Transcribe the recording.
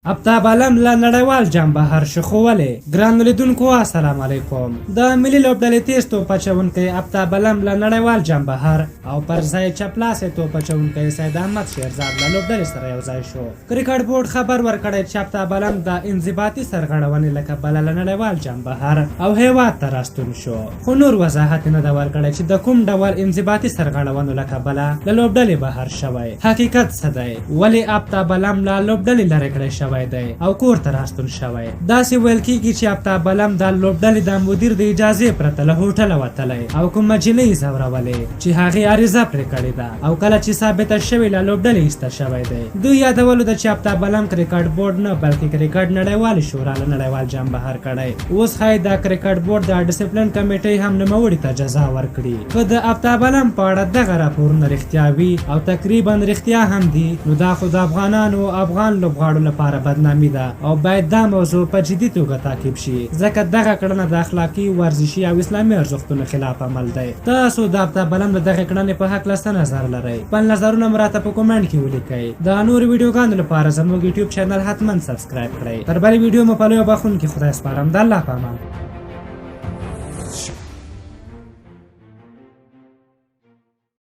افتاب عالم له نړیوال جام بهر شو، خو ولې؟ ګرانو لیدونکو، السلام علیکم. د ملي لوبډلې تیز توپ اچوونکی افتاب عالم له نړیوال جام بهر او پر ځای چپلاسې توپ اچوونکی سید احمد شیرزاد له لوبډلې سره یو ځای شو. کرکټ بورډ خبر ورکړی چې افتاب عالم د انضباطي سرغړونې له کبله له نړیوال جام بهر او هیواد ته راستون شو، خو نور وضاحت یې نه ده ورکړی چې د کوم ډول انضباطي سرغړونو له کبله له لوبډلې بهر شوی. حقیقت څه دی؟ ولې افتاب عالم له لوبډلې لرې کړی شوی دی او کور ته راستون شوی؟ داسې ویل کیږي چې افتاب عالم د لوبډلې د مدیر د اجازې پرته له هوټله وتلی او کومه جینۍ ځورولې چې هغې عریضه پرې کړې ده او کله چې ثابته شوې، له لوبډلې ایسته شوی دی. د یادولو ده چې افتاب عالم کرکټ بورډ نه، بلکې کرکټ نړیوالې شورا له نړیوال جام بهر کړی. اوس ښایي د کرکټ بورډ د ډسپلین کمیټې هم نوموړي ته جزا ورکړي. که د افتاب عالم په اړه دغه راپورونه رښتیا وي، او تقریبا رښتیا هم دي، نو دا خو د افغانانو، افغان لوبغاړو لپاره بدنامي ده او باید دا موضوع په جدي توګه تعقیب شي، ځکه دغه کړنه د اخلاقي، ورزشي او اسلامي ارزښتونو خلاف عمل دی. تاسو د افتاب عالم د دغه کړنې په هکله څه نظر لرئ؟ خپل نظرونه مو راته په کومنټ کې ولیکئ. د نورو ویډیوګانو لپاره زموږ یوټیوب چینل حتما سبسکرایب کړئ. تر بلې ویډیو مو په لوی بخښونکي خدای سپارم. د الله په امان.